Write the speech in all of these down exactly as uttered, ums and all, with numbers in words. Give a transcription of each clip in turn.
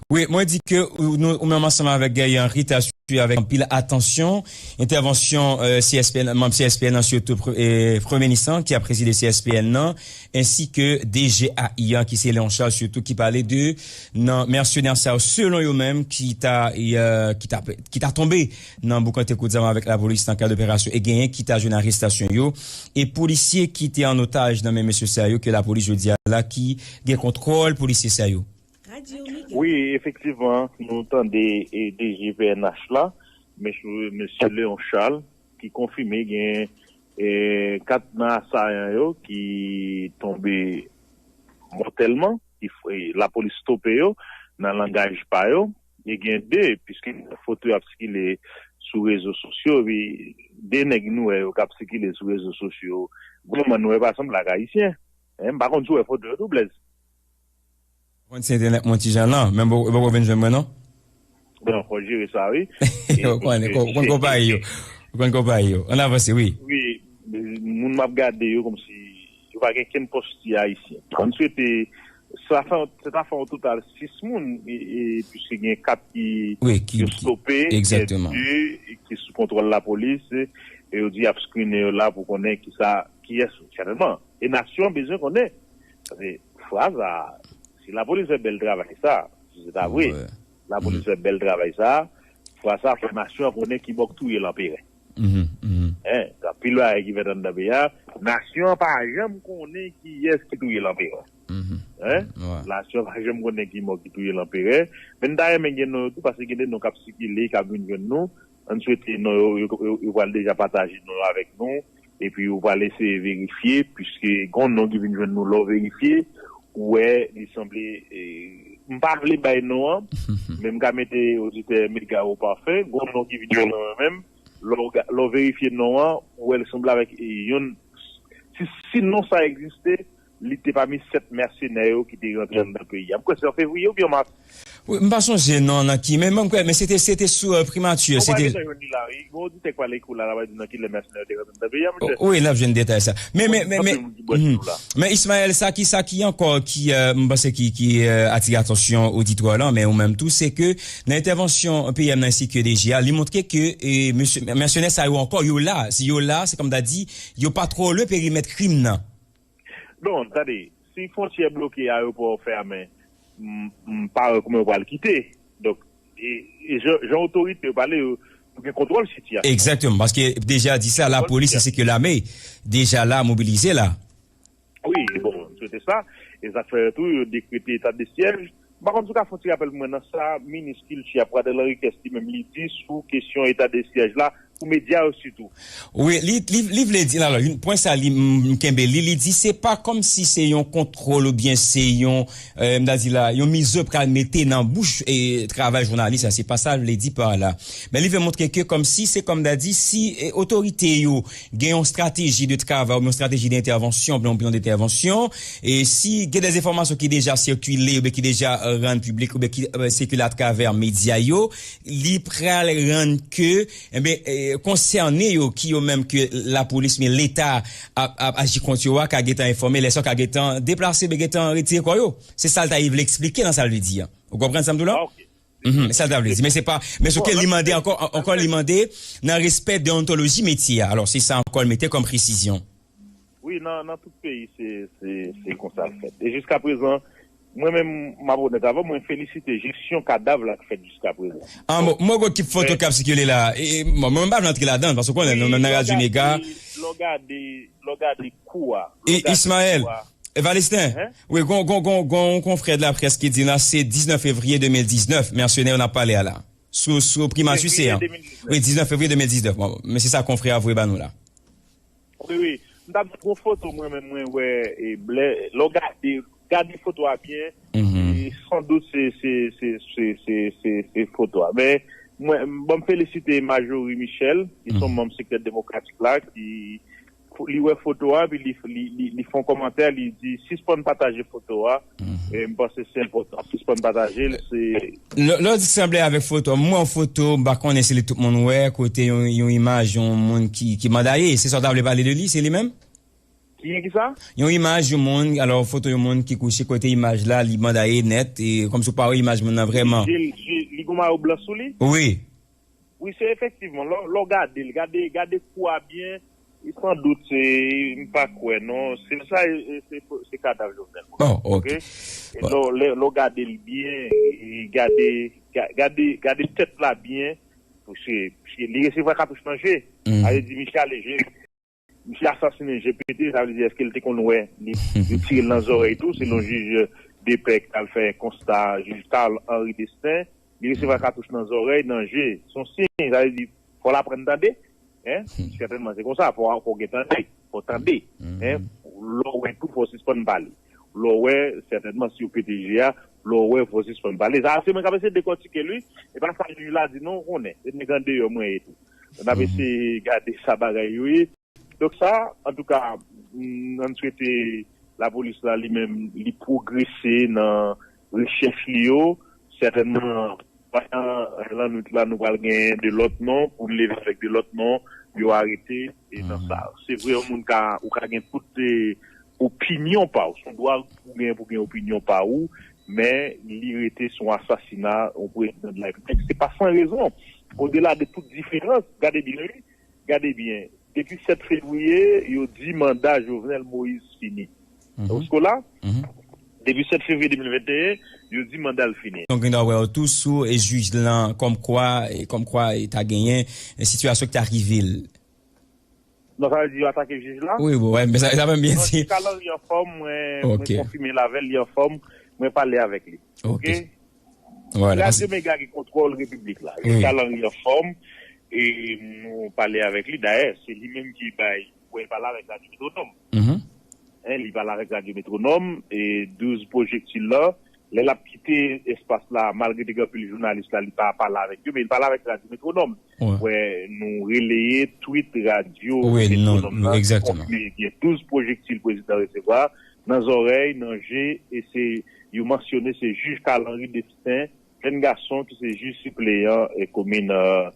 Wi, mwen di ke ou, nou, ou menm ansanm avèk Guerrier Henry ta swiv avèk anpil atansyon entèvansyon, eh, C S P N, manm C S P N nan, sitou pre-, eh, premye minis lan ki ap prezide C S P N nan, ensi ke D G A I an, ki se Léon Charles, sitou ki pale de nan mèsenè sa yo, selon yo menm, ki ta, eh, ki ta, ki ta tonbe nan boukante kout zam avèk lapolis nan kad operasyon e genyen ki ta jwenn arestasyon yo, e polisye ki te an otaj nan men mesye sa yo ke lapolis jodi a la ki gen kontwòl polisye sa yo. Wi, efektivman, nou tande, e, D G P N H la, mesye, mesye Léon Charles, ki konfime gen, e, kat nan asayan yo ki tonbe mòtèlman, ki f-, e, lapolis stope yo nan langaj pa yo, e gen de, piske foto yo ap sikile sou rezo sosyo, epi de nèg nou wè yo k ap sikile sou rezo sosyo, vrèman nou wè pa sanble ak Ayisyen. Hein, m pa konn si w wè foto yo tou, Blaise. Konn si entènèt mwen ti jan lan, men m poko vin jwenn mwen non. Bon, fò jere sa, wi. Ou konn, ou konn konpayi yo. Ou konn konpayi yo. Ann avanse, wi. Wi, moun m ap gade yo kòmsi yo pa gen kenn pòs ki ayisyen. Ann swete, sa fè, se ta fè an total sis moun, e, e, piske gen kat ki, Wi, ki, yo ki, stope, egzakteman. Gen de ki sou kontwòl lapolis, e yo di y ap skrine yo la pou konnen kisa, kiyès, sètènman. E nasyon an bezwen konnen. Paske fraz la, si lapolis fè bèl travay sa, si se ta vre, Wi. lapolis fè bèl travay sa, fraz sa fè nasyon an konnen ki bò k touye lanperè. Mhm, mhm. Hein, gen anpil bagay ki fèt anndan peyi a, nasyon an pa janm konnen kiyès ki touye lanperè. Mhm. Hein? Wi. Nasyon an pa janm konnen ki mò ki touye lanperè. Men n ta renmen gen non yo tou, paske gen de non k ap sikile, k ap vin jwenn nou. Ann swete non yo, yo, yo, yo pral deja pataje non yo avèk nou. Epi yo pral eseye verifye, piske gen yon non ki vin jwenn nou lè w verifye, ou wè, li sanble, e, m pa vle bay non an, men m ka mete oditè Mega o pafen, gen yon non ki vin jwenn mwen menm, lè w ga-, lè w verifye non an, ou wè l sanble avèk, e, youn, si, si non sa egziste, li te pami sèt mèsenè yo ki te rantre anndan peyi a. M kwè se an fevriye oubyen an mas. Wi, m pa sonje non nan ki, men mwen kwè, men se te, se te sou, eh, primati, Ou se pa te gentan jwenn li la, wi. Gen oditè k pral ekri w la, l ap di nan kilè mèsenè yo te rantre anndan peyi a, monchè. Wi, n ap jwenn detay sa. Men, men, men, Anpil men, moun ki bwè dlo la. Men Ismaël, sa ki, sa ki ankò ki, eh, m panse ki, ki, eh, atire atansyon oditwa lan, men ou menm tou, se ke nan entèvansyon P M nan ensi ke D G a, li montre ke, eh, mesye, mèsenè sa yo ankò, yo la. Si yo la, se kòm ta di, yo pa twò lwen perimèt krim nan. Non, tande, si fwontyè bloke, ayewopò fèmen, m, m pa wè kòman yo pral kite. Donk, e, e jan, jan otorite yo pale, yo, yo gen kontwòl sitiyasyon. Egzakteman, paske deja di sa, lapolis ensi ke lame deja la, mobilize la. Wi, bon, se te sa. E sa k fè tou, yo dekrete eta de syèj. M pa konn si w ka fè yon ti rapèl pou mwen nan sa minis kilti a, Pradel Henriquez, li menm, li di sou kesyon eta de syèj la, pou medya yo sitou. Wi, li, li, li vle di, alò, yon pwen sa, li, m, m kenbe li, li di se pa kòmsi se yon kontwòl oubyen se yon, eh, m ta di la, yon mizo pral mete nan bouch, eh, travay jounalis la, se pa sa l vle di pa la. Men li vle montre ke kòmsi, se kòm m ta di, si, eh, otorite yo gen yon estrateji de travay, oubyen yon estrateji de entèvansyon, oubyen yon plan de entèvansyon, e si gen de enfòmasyon ki deja sikile, oubyen ki deja, eh, rann piblik, oubyen ki, eh, sikile atravè medya yo, li pral rann ke, enben, eh, konsène yo, ki yo menm ke lapolis, men Leta ap, ap aji kont yo a, ka gentan enfòme, lè sa yo ka gentan deplase, oubyen gentan retire kò yo. Se sa l ta vle eksplike nan sa l vle di a. Ou konprann sa m di w la? Ah, ok. Mhm, sa l ta vle di. Men se pa, men se ke li mande ankò, an-, ankò li mande nan respè deontoloji metye a. Alò, se sa ankò l mete kòm presizyon. Wi, nan, nan tout peyi, se, se, se konsa l fèt. E jiskaprezan, mwen menm, m ap onèt avè w, mwen felisite jesyon kadav la k fèt jiskaprezan. Ah, bon, mwen gwo kip foto k ap sikile la. E, e, bon, mwen m pa vle antre ladan, paske w konnen, nou menm nan Radyo Mega. Lè w gade, lè w gade kou a. E, Ismaël, e, Valesten, wi, gon, gon, gon, gon, konfrè de la près ki di la, se diznèf fevriye de mil diznèf, mèsenè yo n ap pale a la. Sou, sou primati se an. Wi, diznèf fevriye de mil diznèf. Bon, men se sa konfrè a voye ba nou la. Wi, wi. M t ap di gon foto mwen menm mwen wè, e, blè, lè w gade, gade foto a byen, e, san dout se, se, se, se, se, se, se foto a. Men, mwen, bon, m felisite Marjorie Michel, ki se yon manm sektè demokratik la, ki, li wè foto a, epi li, li, li, li fè yon kòmantè, li di, sispann pataje foto a. E m panse se enpòtan. Sispann pataje l, se Lè, lè w di sanble avèk foto, m wè yon foto, m pa konnen si li tout moun wè, kote yon, yon imaj, yon moun ki, ki mandaye. Se sa w ta vle pale de li, se li menm? Ki gen ki sa? Yon imaj yon moun, alò, foto yon moun ki kouche kote imaj la, li bandaye nèt, e kòmsi w pa wè imaj moun nan vrèman. Je, je, li gon mayo blan sou li? Wi. Wi, se efektivman. Lè, lè w gade l, gade, gade kou a byen, e san dout, se, m pa kwè, non. Se sa, e, se, se kadav Jovenel. Oh, ok. Ok? E lè, lè, lè w gade l byen, e gade, ga- gade, gade tèt la byen, se, se, li resevwa katouch nan je. Mhm. Sa vle di, misye ale je, misye asasinen je pete, sa vle di, èske l te konn wè, li, li tire l nan zòrèy tou, selon jij de pè ki t al fè konsta, jij Carl Henry Destin, li resevwa katouch nan zòrèy, nan je, se yon siy, sa vle di, fò l aprann tande, en, sètènman, se konsa, fò, fò w gen tande, fò w tande, en, lè w wè tou, fò w sispann pale, lè w wè, sètènman, si yo pete je a, lè w wè, fò w sispann pale, sa, se mwen k ap eseye dekòtike l, wi, e pa sa jij la di, non, ou konnen, se nèg andeyò mwen ye tou, n ap eseye gade sa bagay yo ye, Donk sa, antouka, mm, ann swete lapolis la li menm li pwogrese nan rechèch li yo. Sètènman, pandan lannwit la, nou pral gen de lòt non, pou leve avèk de lòt non, yo arete e nan sa. Se vre, yon moun ka, ou ka gen tout eh, opinyon pa w. Se yon dwa pou gen, pou gen opinyon pa ou, men li rete se yon asasina yon prezidan de la repiblik. Se pa san rezon. Odela de tout diferans, gade byen, wi, gade byen. Depi sèt fevriye, yo di manda Jovenel Moïse fini. Ou siko la? Depi sèt fevriye de mil venteyen, yo di manda l fini. Donk, gen dwa wè w tou sou e jij lan, kòmkwa, e kòmkwa e ta genyen e sitiyasyon ki ta rive l. Non, sa vle di yo atake jij la? Wi, bon, wè, men sa, sa menm byen di. Non, jij Carl Henry anfòm, mwen, mwen konfime l avè l, li anfòm, mwen pale avèk li. Ok. Radyo Mega ki kontwòl repiblik la. Wi. Carl Henry anfòm, e nou pale avèk li. Dayè, se li menm ki bay, wè, li pale avèk Radyo Metwonòm. En, li pale avèk Radyo Metwonòm, e douz pwojektil la, lè l ap kite espas la, malgre te gen anpil jounalis la, li pa pale avèk yo, men li pale avèk Radyo Metwonòm. Wè, nou releye tweet Radyo Metwonòm nan ki konfime gen douz pwojektil prezidan resevwa nan zòrèy, nan je, e se, yo mansyone se jij Carl Henry Destin, jèn gason ki se jij sipleyan e komin, eh,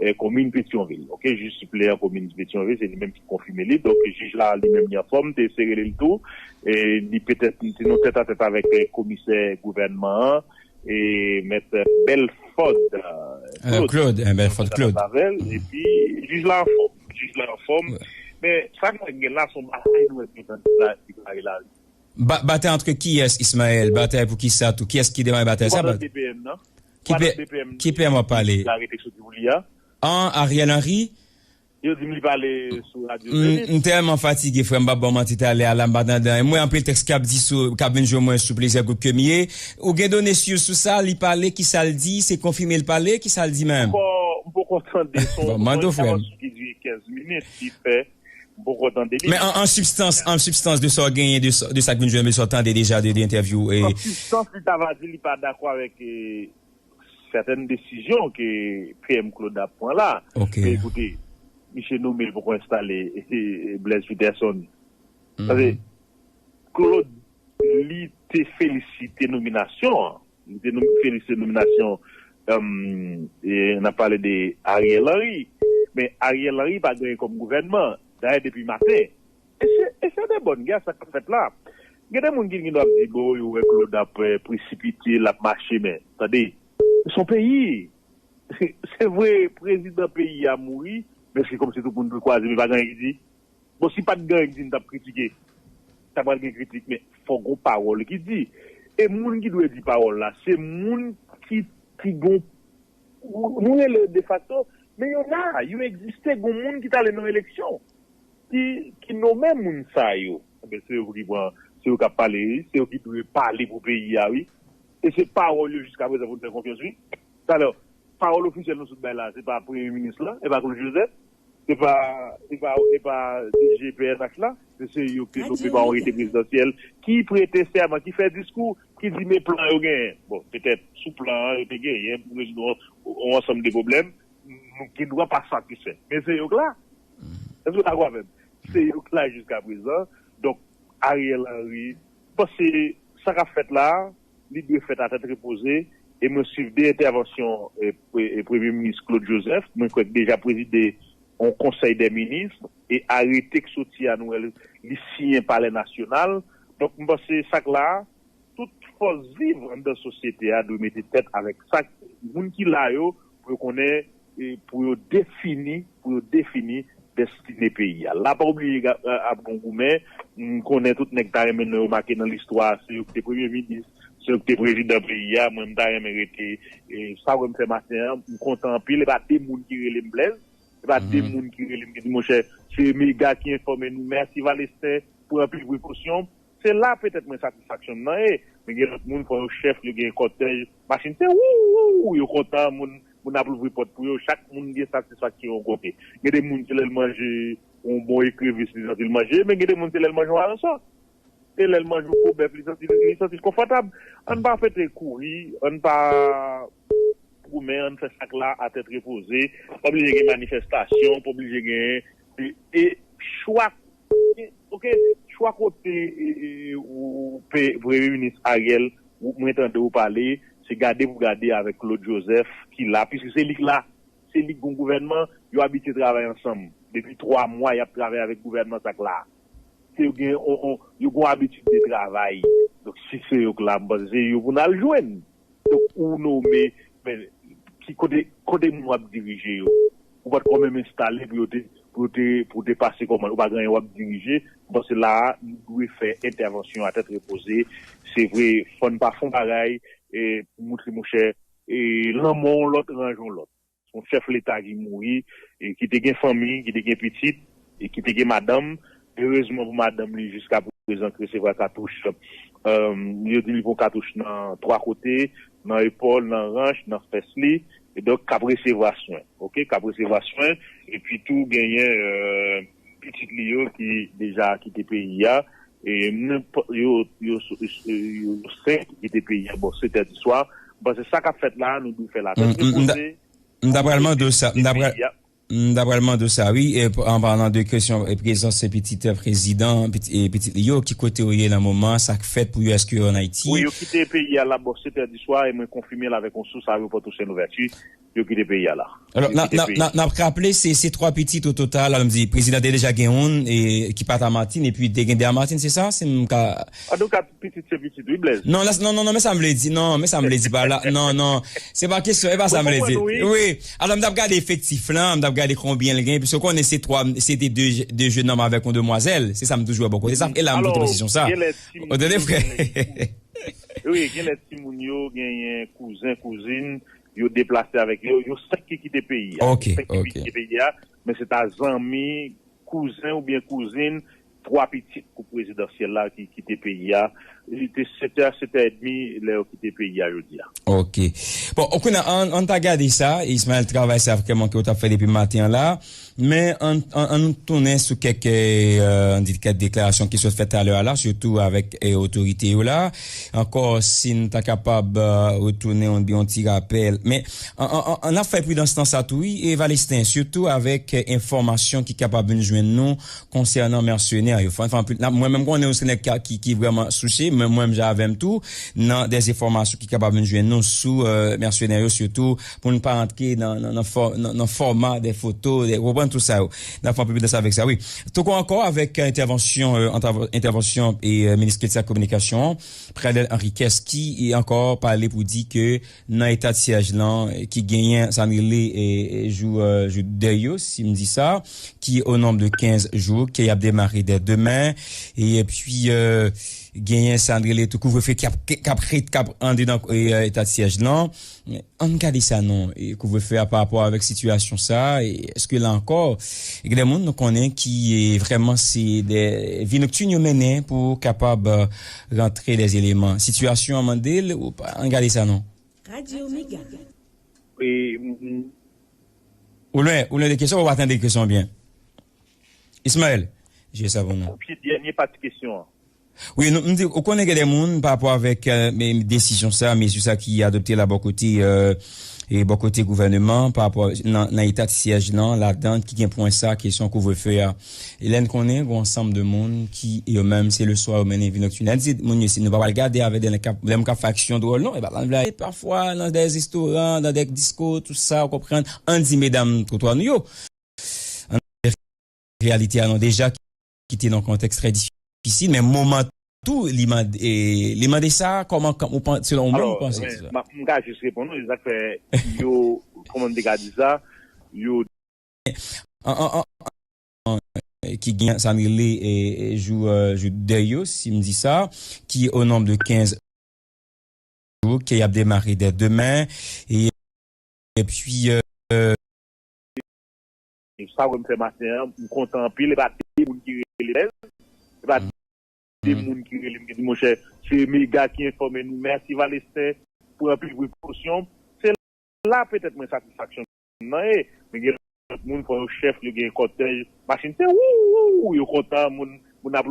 eh, komin Petyonvil. Ok, jij sipleyan komin Petyonvil, se li menm ki konfime li. Donk, jij la li menm li anfòm, te eseye rele l tou. E li petèt, li te nan tètatèt avèk eh, komisè gouvènman an, e mèt Belford eh, Claude. Claude, eh, Belford Claude. Avè l, epi jij la anfòm. Jij la anfòm. Men, sa k gen la, se yon batay nou wè ki deklare la. Ba- batay antre kiyès, Ismaël? Batay pou kisa tou? Kiyès ki demare batay sa? Ki P M nan? Ki P M w ap pale? Ki P M? An, Ariel Henry? Yo di m li pale sou radyo Zenith. M tèlman fatige, frè m, m p ap ba w manti talè a la, m pa tande anyen. Mwen, anpil tèks k ap di sou, k ap vin jwenn mwen sou plizyè gwoup ke m ye. Ou gen done si sou sa, li pale, kisa l di, se konfime l pale, kisa l di menm? M poko tande, se yon entèvansyon ki dire kenz minit, ki fè M poko tande li. Men an, an sibstans, an sibstans de sa w genyen, de sa, de sa k vin jwenn, de sa w tande deja de, de entèvyou, e an sibstans, li ta va di li pa dakò avèk eh, sètèn desizyon ke P M Claude ap pran la. Ok. Men ekoute, misye nome l poko enstale eh, Blaise Peterson. Paske Claude, li te felisite nominasyon an. Li te felisite nominasyon, um, e, n ap pale de Ariel Henry. Men Ariel Henry pa genyen kòm gouvènman. Dayè, depi maten. E se, e se de bòn gè sa k ap fèt la. Gen de moun ki gen dwa ap di, bon, yo wè Claude ap eh, presipite, l ap mache, men, tande, se yon peyi. Se vre, prezidan peyi a mouri, men se kòmsi tout moun dwe kwaze, men pa gen anyen ki di. Bon, si pa t gen anyen ki di, n t ap kritike. Ta pral gen kritik, men fòk gon pawòl ki di. E moun ki dwe di pawòl la, se moun ki, ki gon, nou rele yo defakto, men yo la, yo egziste, gon moun ki t ale nan eleksyon, ki, ki nonmen moun sa yo. Enben, se yo ki pran, se yo k ap pale, wi, se yo ki dwe pale pou peyi a, wi. E se pawòl yo jiskaprezan pou n fè konfyans, wi. Talè, pawòl ofisyèl nou sot bay la, se pa premye minis la, e pa Claude Joseph, se pa, se pa, se pa D G P N H la, men se yo ki te nonmen pa yon rete prezidansyèl, ki prete sèman, ki fè diskou, ki di men plan yo genyen. Bon, petèt, sou plan an, yo te genyen pou rezoud yon, yon ansanm de pwoblèm, nou gen dwa pa satisfè. Men se yo k la. Èske w dakò avè m? Se yo k la jiskaprezan. Donk, Ariel Henry, m panse sa k ap fèt la, li dwe fèt atèt repoze, e mwen swiv de entèvansyon eh, pre- eh, Premye Minis Claude Joseph, mwen kwè k deja prezide yon konsèy dè minis, e arete k soti a, nou wè li, li siyen Palè Nasyonal. Donk, m panse sa k la a, tout fòs viv anndan sosyete a dwe mete tèt avèk sa moun ki la yo, pou yo konnen, e, pou yo defini, pou yo defini destine peyi a. La, pa oblije ga- a- ap gon goumen, m konnen tout nèg ta renmen non yo make nan listwa, se yo ki te premye minis, se yo ki te prezidan peyi a, mwen m ta renmen rete, e, sa wè m fè maten an, m kontan anpil, e pa de moun ki rele m Blèz, e pa de moun ki rele m ki di, monchè, se Mega ki enfòme nou, mèsi Valesten, pran anpil prekosyon. Se la petèt mwen satisfaksyon m nan ye. Men gen lòt moun, fò yo chèf, yo gen kòtèj, machin, se wou, wou, wou, yo kontan, moun, moun ap louvri pòt pou yo, chak moun gen satisfaksyon yon kote. Gen de moun, se lè l manje yon bon ekrevis, li santi l manje, men gen de moun, se lè l manje yon aransò. Se lè l manje yon po bèf, li santi, li santi l konfòtab. Ann pa fete kouri, ann pa goumen, ann fè sa k la a tèt repoze. Pa oblije gen manifestasyon, pa oblije gen, e, e chwa, e, ok, chwa kote, e, e, ou, ou pe- Premye Minis Ariel, ou, mwen tande ou pale, se gade pou gade avèk Claude Joseph ki la, piske se li k la, se li k gon gouvènman, yo abitye travay ansanm. Depi twa mwa, y ap travay avèk gouvènman sa k la. Se yo gen, on, on, yo gon abitid de travay. Donk, si se yo k la, m panse se yo pou n al jwenn. Donk, ou nome, men, ki kote, kote moun w ap dirije yo? Ou pa t ko menm enstale pou yo te, pou yo te, pou te pase kòman, ou pa gen anyen w ap dirije. M panse la a, nou dwe fè entèvansyon a tèt repoze. Se vre, fò n pa fè yon bagay, e, pou moutre, monchè, e, lanmò yon lòt, ranje yon lòt. Se yon chèf leta ki mouri, e ki te gen fanmi, ki te gen pitit, e ki te gen madanm. Erezman pou madanm li, jiska prezan, k resevwa katouch, e, yo di li pran katouch nan twa kote, nan epòl, nan ranch, nan fès li, e donk k ap resevwa swen, ok, k ap resevwa swen, epi tou genyen, e, pitit li yo ki deja kite peyi a, e, nenpò- yo, yo, yo, yo senk ki kite peyi a bò sèt è di swa. M panse sa k ap fèt la a, nou dwe fè l a tèt repoze. M ta pral mande w sa, m ta pral, m ta pral mande w sa, wi, e, p- an palan de kesyon, e, prezans pitit prezidan, pit- e, pitit li yo, ki kote yo ye nan moman, sa k fèt pou yo, èske yo ann Ayiti? Wi, yo kite peyi a la bò sèt è di swa, e mwen konfime l avèk yon sous ayewopò Toussaint Louverture, yo kite peyi a la. Alò, n ap raple, se, se twa pitit o total, alò, m di, prezidan te deja gen youn, e, ki pa t a Matin, epi te gen de a Matin, se sa? Si m ka An tou ka, pitit se pitit, wi, Blèz. Non, non, non, non, men sa m vle di, non, men sa m vle di pa la, non, non, se pa kesyon, e pa sa m vle di. Wi, alò, m t ap gade efektif lan, m t ap gade konbyen l gen, piske w konnen se twa, se te de, de jennonm avèk yon demwazèl, se sa m toujou wè bò kote sa, e la m pote presizyon sa. Ou tande, frè? Wi, genlè timoun yo, genyen kouzen, kouzin, yo deplase avèk yo, yo senk ki kite peyi a. Ok, ok. Yo senk ki kite peyi a, men se ta zanmi, kouzen oubyen kouzin, twa pitit koup prezidansyèl la ki kite peyi a. Li te sèt è, sèt è edmi lè yo kite peyi a jodi a. Ok. Bon, kounye a, ann, ann ta gade sa, Ismaël, travay sa vrèman ke w t ap fè depi maten an la. Men ann, ann, ann nou tounen sou kèk, e, ann di kèk deklarasyon ki sot fèt talè a la, sitou avèk, e, otorite yo la. Ankò, si n ta kapab, e, retounen yon, yon ti rapèl. Men ann, ann, ann, ann ap fè pridans nan sa tou, wi, e Valesten, sitou avèk, e, enfòmasyon ki kapab vin jwenn nou konsènan mèsenè yo. Fò, fò, mwen menm konnen ou se nèg ka- ki, ki vrèman souche, men mwen menm jan avè m tou, nan de enfòmasyon ki kapab vin jwenn nou sou, e, mèsenè yo, sitou pou n pa rantre nan, nan, nan fò- nan, nan fòma de foto, de, ou konprann tout sa yo. N ap fè anpil pridans avèk sa, wi. Toko ankò avèk, e, entèvansyon, e, entèv- entèvansyon, e, e, minis kilti ak kominikasyon an, Pradel Henriquez, ki, e, ankò pale pou di ke nan eta de syèj lan, e, ki genyen sa n rele, e, e, jou, e, jou dèy yo, si m di sa, ki o nonb de kenz jou, ke y ap demare dè demen, e, epi, e, genyen sa n rele tou kouvrefe k ap, k ap ret, k ap andedan, e, eta de syèj lan. Ann gade sa non, e, kouvrefe a pa rapò avèk sitiyasyon sa, e, èske la ankò, e, gen de moun nou konnen ki, e, vrèman se de vi noktin yo mennen pou kapab, e, rantre de eleman. Sitiyasyon an mande l, ou pa, ann gade sa non. Radio Mega. E, m- m- Ou lwen, ou lwen de kesyon, ou pa tande kesyon byen. Ismaël, je sa pou nou. Kopye dènye pati kesyon an. Wi, nou, m di, ou konnen gen de moun pa rapò avèk, e, men, desizyon sa, mezi sa ki adopte la bò kote, e, e bò kote gouvèneman, pa rapò nan, nan eta de syèj lan, ladan ki gen pwen sa, kesyon kouvrefe a. E lè n konnen, gen ansanm de moun ki, yo menm, se le swa yo mennen vi noktin. Lè n di moun yo, si nou pa pral gade avèk de nèg k ap, lè m k ap fè aksyon dwòl, non, e pa la n vle ale. Pafwa, nan de restoran, nan de disko, tout sa, ou konprann, ann di medam twotwa nou yo. reyalite a non deja ki te nan kontèks trè difisil, men moman tou li mande, li mande sa, kòman, kòman ou pan-, selon ou menm, ou panse sa? M ka jis reponn ou, e sa k fè yo, kòman m te ka di sa, yo an, an, an, an, ki gen sa n rele e, e, jou, e, jou dèy yo, si m di sa, ki o nonb de kenz jou, ke y ap demare dè demen, e, epi, e, sa wè m fè maten an, m kontan anpil, e pa de moun ki rele, e pa de moun ki rele m, ki di, monchè, se Mega ki enfòme nou, mèsi Valesten, pran anpil prekosyon. Se la petèt mwen satisfaksyon m nan ye, men gen lòt moun, fò yo chèf, yo gen kòtèj, machin, se wou, wou, wou, yo kontan, moun, moun ap